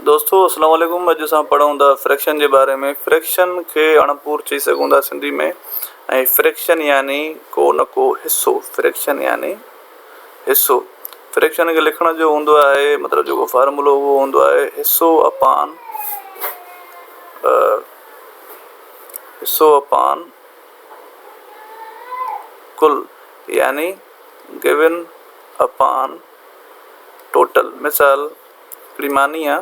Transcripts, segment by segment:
دوستو اسلام عليڪم اڄ اسان پڙهون ٿا فريڪشن جي باري ۾ فريڪشن کي اڻپور چئي سگهون ٿا سنڌي ۾ ۽ فريڪشن يعني ڪو نه ڪو حصو فريڪشن يعني حصو فريڪشن کي لکڻ جو هوندو آهي مطلب جيڪو فارمولو اهو هوندو آهي حصو اپان حصو اپان ڪل يعني گيون اپان ٽوٽل مثال هڪڙي ماني آ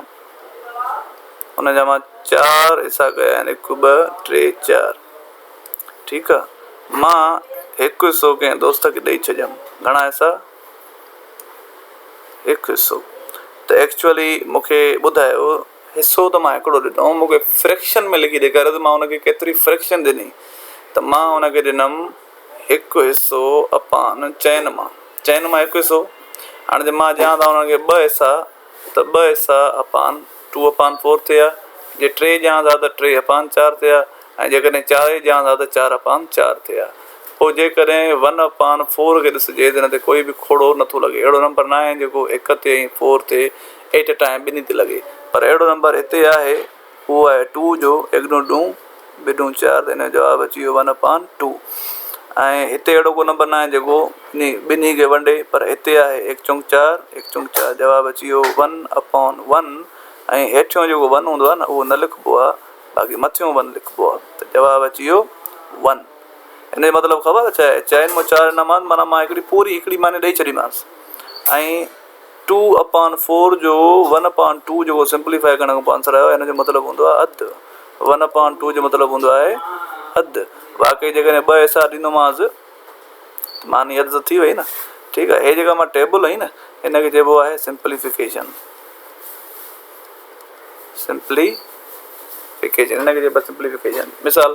ان جا مان چار حصا ڪيا آهن هڪ ٻه ٽي چار ٺيڪ آ مان هڪ حصو ڪنهن دوست کي ڏئي ڇڏيم گهڻا حصا هڪ حصو ته ايڪچوئلي مونکي ٻڌايو حصو ته مان هڪڙو ڏنو مونکي فريڪشن ۾ لکي ڏيکاريو ته مان ان کي ڪيتري فريڪشن ڏني ته مان ان کي ڏنم هڪ حصو اپان چئن مان، چئن مان هڪ حصو، هاڻي جي مان ڏيان ٿا انهن کي ٻه حصا ته ٻه حصا اپان ٽو اپان فور ٿيا، جي ٽي ڏيان ٿا ته ٽي اپان چار ٿيا ۽ جيڪڏهن چار ئي ڏيان ٿا ته چار اپان چار ٿيا. پوء جيڪڏهن ون اپان فور کي ڏسجي ته ان تي ڪوئي به کوڙو نٿو لڳي، اهڙو نمبر ناهي جيڪو هڪ تي ۽ فور تي ايٽ اي ٽائيم ٻنهي تي لڳي، پر اهڙو نمبر هتي آهي اهو آهي ٽو جو هڪ ڏون ڏون ٻه ڏون چار ته ان جو جواب اچي ويو ون اپان ٽو ۽ هتي اهڙو ڪو نمبر ناهي جيڪو ٻنهي کي ونڊي پر هتي آهي هڪ چونڪ چار هڪ چونڪ چار جواب اچي ويو ون اپان ون ۽ هيٺيون جيڪو ون هوندو آهي نه اهو نه لکبو آهي باقي مٿيون ون لکبو آهي ته جواب اچي ويو ون. ان جو مطلب خبر آهي ڇا آهي چئن مان چار ڏنامانس معنيٰ مان هڪڙي پوري هڪڙي معني ڏئي ڇڏيمانس ۽ ٽو اپان فور جو ون اپان ٽو جيڪو سمپليفائي ڪرڻ کان پوء آنسر آيو آهي ان جو مطلب هوندو آهي اڌ ون اپان ٽو جو مطلب هوندو آهي اڌ واقعي جيڪڏهن ٻه حصا ڏيندومانس ته معني اڌ ته ٿي وئي نه ٺيڪ آهي هي جيڪا مان ٽيبل هنئي نه ان کي چئبو آهي سمپليفڪيشن سمپليفڪيشن ان کي چئبو آهي سمپليفڪيشن مثال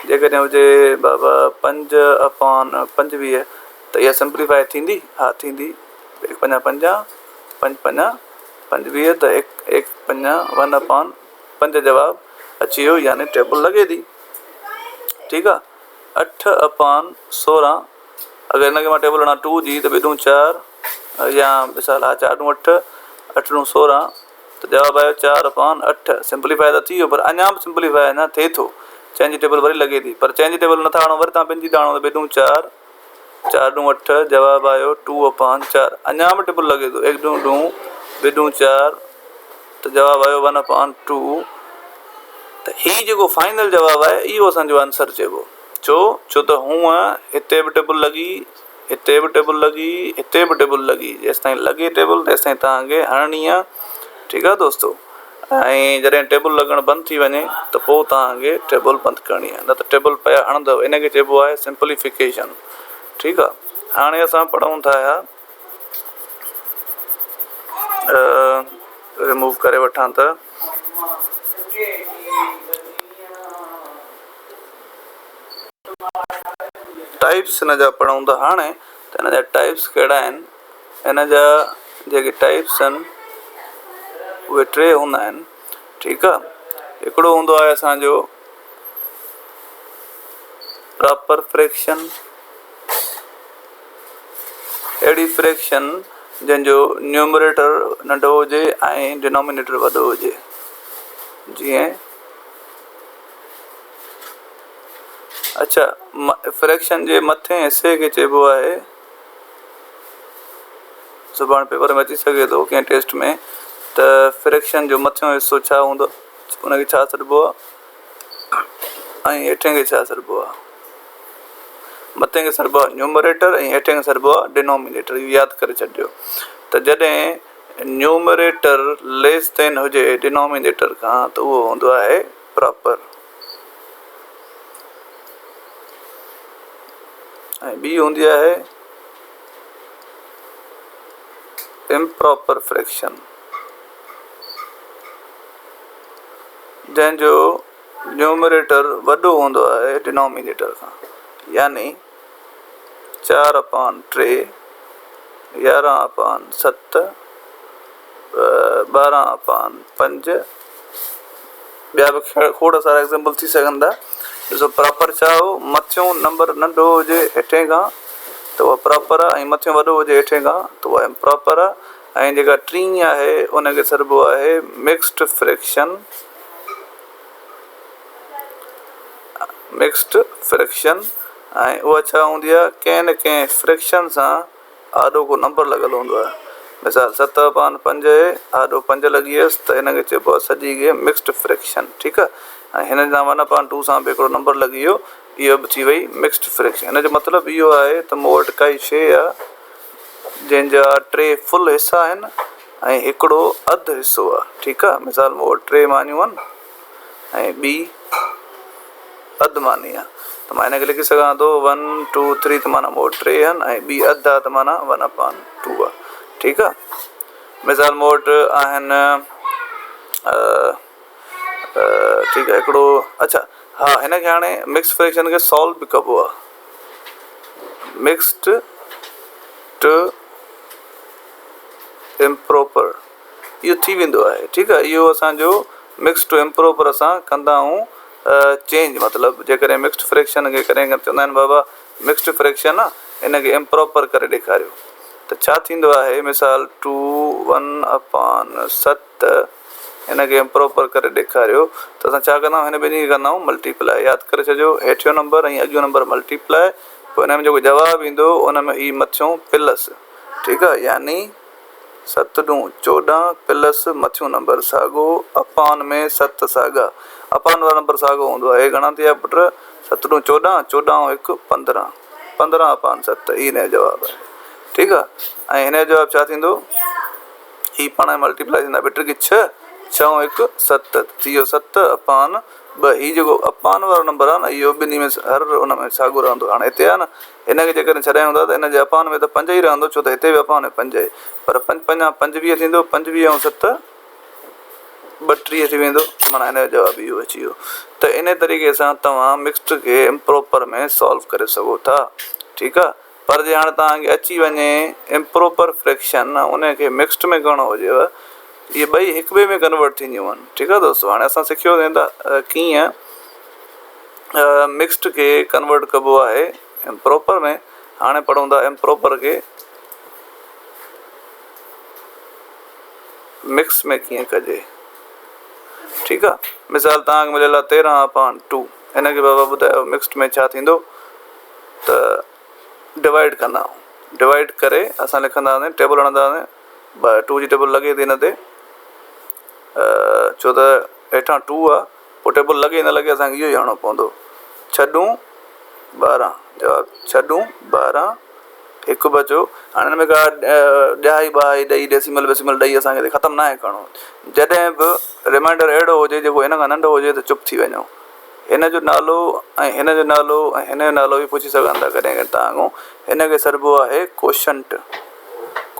جيڪڏهن هجي بابا پنج اپان 25 ته اها سمپليفائي ٿيندي ها ٿيندي هڪ پنجا پنجاهه، پنج پنجا 25 ته هڪ هڪ پنجا ون اپان پنج جواب اچي ويو يعني ٽيبل لڳي ٿي ٺيڪ آ اٺ اپان 16 اگر هن کي مان ٽيبل هڻان ٽو جي ته ٻه ڏون چار يا مثال ها چار ڏون اٺ، اٺ ڏون 16 ته جواب آيو چار اپان اٺ سمپليفائي ته ٿي ويو پر اڃا به سمپليفائي اڃا ٿئي ٿو چئن جي ٽيبل وري لڳي ٿي پر چئن جي ٽيبل نٿا هڻو وري تان ٻن جي ٿا هڻو ته ٻه ڏون چار چار ڏون اٺ، جواب آيو ٽو اپان چار. اڃا به ٽيبل لڳي ٿو، هڪ ڏون ڏون، ٻه ڏون چار ته جواب آيو ون اپان ٽو. ته هي جيڪو فائنل جواب آهي اهو اسان جو آنسر چئبو. ڇو؟ ڇو ته هونء هتي به ٽيبل لڳي، هتي به ٽيبل لڳي، هتي به ٽيبل لڳي. جيستائين لڳي ٽيبل تيستائين توهان کي هڻڻي آهي. ٺيڪ آهي دوستو. ۽ جڏهن ٽيبل لڳڻ بند ٿي وڃي ته پوء توهان کي ٽيبل بند ڪرڻي آهي نه ته ٽيبل پيا هڻندؤ ان کي چئبو آهي سمپليفڪيشن ٺيڪ آهي هاڻي اسان پڙهون ٿا اها ريموو ڪري وٺان ته ٽائپس هن جا پڙهون ٿا هاڻي ته هن جا ٽائپس ڪهڙا آهن ان جا جيڪي ٽائپس آهن اهي ٽي هوندا آهن ٺيڪ آ هڪڙو هوندو آهي اسانجو پراپر فريڪشن اهڙي فريڪشن جنهن جو نيومريٽر ننڍو هجي ۽ ڊنامينيٽر وڏو هجي جيئن اڇا فريڪشن جي مٿين حصي کي چئبو آهي سڀاڻي پيپر ۾ اچي سگهي ٿو ڪنهن ٽيسٽ ۾ ته فريڪشن جو مٿيون حصو ڇا هوندو ان کي ڇا سڏبو آهي ۽ هيٺين کي ڇا سڏبو آهي مٿين کي سڏبو آهي نيومريٽر ۽ هيٺين کي سڏبو آهي ڊينومينيٽر اهو ياد ڪري ڇڏجو ته جڏهن نيومريٽر ليس دين هجي ڊينومينيٽر کان ته اهو هوندو آهي پراپر ۽ ٻي هوندي آهي امپراپر فريڪشن جنهن جو نيومريٽر وڏو هوندو آهي ڊنامينيٽر کان يعني چار اپان ٽي، 11 اپان ست، 12 اپان پنج، ٻيا به کوڙ سارا ايگزامپل ٿي سگهن ٿا. ڏسو پراپر ڇا هو مٿيون نمبر ننڍو هجي هيٺين کان ته اها پراپر آهي ۽ مٿيون وڏو هجي هيٺين کان ته اها امپراپر آهي. ۽ جيڪا ٽين آهي ان کي سڏبو آهي مڪسڊ فريڪشن مڪسڊ فريڪشن ۽ اها ڇا هوندي آهي ڪنهن نه ڪنهن فريڪشن سان آڏو ڪو نمبر لڳل هوندو آهي مثال ست اپان پنج اهي آڏو پنج لڳي ويس ته هن کي چئبو آهي سڄي کي مڪسڊ فريڪشن ٺيڪ آهي ۽ هن سان ون اپان ٽو سان به هڪڙو نمبر لڳي ويو اهو به ٿي وئي مڪسڊ فريڪشن هن جو مطلب اهو آهي ته مون وٽ ڪائي شيء آهي جنهن جا ٽي فل حصا آهن ۽ هڪڙو اڌ حصو آهي ٺيڪ آهي مثال مون وٽ ٽي مانيون آهن ۽ ٻي اڌ ماني آهي ته مان هن کي لکي سگهان ٿو ون ٽو ٿري ته معنيٰ مون وٽ ٽي آهن ۽ ٻي اڌ آهي ته معنيٰ ون اپان ٽو آهي ٺيڪ آهي مثال مون وٽ آهن ٺيڪ آهي هڪڙو اڇا ها هن کي هاڻي مڪس فريڪشن کي سالو به ڪبو آهي مڪسڊ ٽو امپروپر اهو ٿي ويندو آهي ٺيڪ آهي اهو اسانجو مڪس ٽو امپروپر اسان ڪندا آهيون چينج مطلب جيڪڏهن مڪسڊ فريڪشن کي ڪڏهن ڪڏهن چوندا آهن بابا مڪسڊ فريڪشن آهي ان کي امپروپر ڪري ڏيکاريو ته ڇا ٿيندو آهي مثال ٽو ون اپان ست ان کي امپروپر ڪري ڏيکاريو ته اسان ڇا ڪندا آهيون هن ٻنهي کي ڪندا آهيون ملٽيپلائي ياد ڪري ڇڏيو هيٺيون نمبر ۽ اڳيون نمبر ملٽيپلائي پوء ان ۾ جيڪو جواب ايندو ان ۾ هي مٿيون پلس ٺيڪ آهي يعني ست ڏون 14 پلس مٿيون نمبر ساڳو اپان ۾ ست ساڳا اپان وارو نمبر ساڳو هوندو آهي هي گهڻا ٿي ويا پٽ ست ڏون 14 14 ۽ هڪ 15 15 اپان ست هي هن جو جواب آهي ٺيڪ آهي ۽ هن جو جواب ڇا ٿيندو هي پاڻ ۾ ملٽيپلائي ٿيندا ٻه ٽي ڇهه، ڇهه ۽ هڪ ست ٿي ويو ست اپان ٻه هي جيڪو اپان وارو نمبر آهي نه اهو ٻنهي ۾ هر ان ۾ ساڳيو رهندو هاڻي هتي آهي نه هن کي جيڪڏهن ڇڏايون ٿا ته هن جي اپان ۾ ته پنج ئي رهندو ڇو ته هتي به اپان ۾ پنج آهي پر پنج پنجا 25 ٿيندو 25 ۽ ست 32 ٿي ويندو معنيٰ هن جو جواب اهو اچي ويو ته ان طريقي سان توهان مڪسڊ کي امپروپر ۾ سالو ڪري سگهو ٿا ٺيڪ آهي پر جي هاڻي توهان کي اچي وڃي امپروپر فريڪشن ۽ ان کي مڪسڊ ۾ ڪرڻو هجيو اهي ٻئي هڪ ٻئي ۾ ڪنورٽ ٿينديون آهن ٺيڪ آهي دوستو هاڻي اسان سکيوسين ته ڪيئن مڪسڊ کي ڪنورٽ ڪبو آهي امپروپر ۾ هاڻي پڙهون ٿا امپروپر کي مڪس ۾ ڪيئن ڪجي ٺيڪ آهي مثال توهان کي مليل آهي 13 اپان 2 هن کي بابا ٻڌايو مڪسڊ ۾ ڇا ٿيندو ته ڊوائيڊ ڪندا آهيون ڊوائيڊ ڪري اسان لکندا هئاسين ٽيبل هڻندا هئاسين ٻه ٽو جي ٽيبل لڳي ٿي هن تي ڇو ته هيٺان ٽو آهي پوء ٽيبل لڳي نه لڳي اسانکي اهو ئي هڻڻو پوندو ڇهه ڏون 12 جواب ڇهه ڏون 12 هڪ بچو هاڻي هن ۾ ڪا ڏهائي ٻهائي ڏئي ڊيسيمل ويسيمل ڏئي اسانکي ختم ناهي ڪرڻو جڏهن به ريمائنڊر اهڙو هجي جيڪو هن کان ننڍو هجي ته چپ ٿي وڃو هن جو نالو ۽ هن جو نالو ۽ هن جو نالو به پڇي سگهن ٿا ڪڏهن ڪڏهن توهان کان. هن کي سڏبو آهي ڪوشنٽ.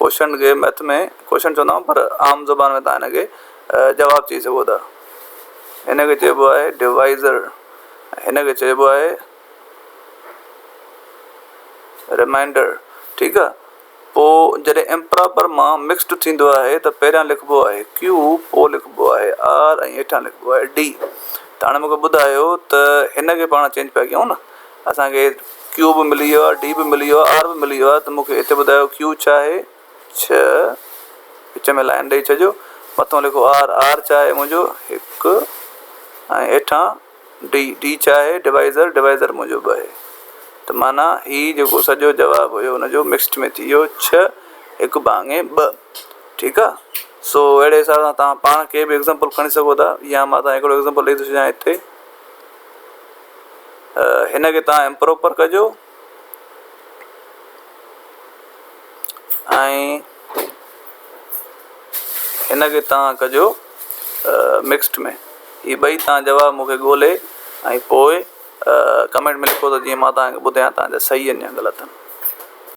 ڪوشنٽ کي مئٿ ۾ ڪوشنٽ چوندا آهيون پر عام زبان ۾ توهان هن کي جواب چئي سگهو ٿا. هن کي چئبو آهي ڊوائزر ۽ هن کي چئبو آهي ريمائنڊر. ٺيڪ آهي. پوء جڏهن امپراپر مان مڪسڊ ٿيندو آهي ته پهريان لکبو آهي ڪيو پوء لکبو آهي آر ۽ هيٺان لکبو آهي ڊي ته هاڻي مونکي ٻڌايو ته هن کي پاڻ چينج پيا ڪيون نه اسانکي ڪيو به ملي ويو آهي ڊي به ملي ويو آهي آر به ملي ويو آهي ته مونکي هتي ٻڌايو ڪيو ڇا آهي ڇهه وچ ۾ لائن ڏئي ڇڏيو مٿو لکو آر آر ڇا آهي منهنجو هڪ ۽ هيٺان ڊي، ڊي ڇا آهي؟ ڊوائيزر، ڊوائيزر منهنجو ٻه آهي ته معنيٰ هي جيڪو سڄو جواب هيو ان جو مڪسڊ ۾ ٿي ويو ڇهه هڪ ڀاڱي ٻه ٺيڪ آ سو اهڙي حساب سان توهان پاڻ ڪي به ايگزامپل کڻي سگهو ٿا يا مان توهان هڪڙو ايگزامپل ڏئي ٿو ڇڏيان هتي هن کي توهان امپروپر ڪجو ۽ هن کي توهان ڪجو مڪسڊ ۾ هي ٻئي توهان جواب مون کي ڳولي ۽ پوء ڪمينٽ ۾ لکو ته جيئن مان توهان کي ٻڌايان توهان جا صحيح آهن يا غلط آهن.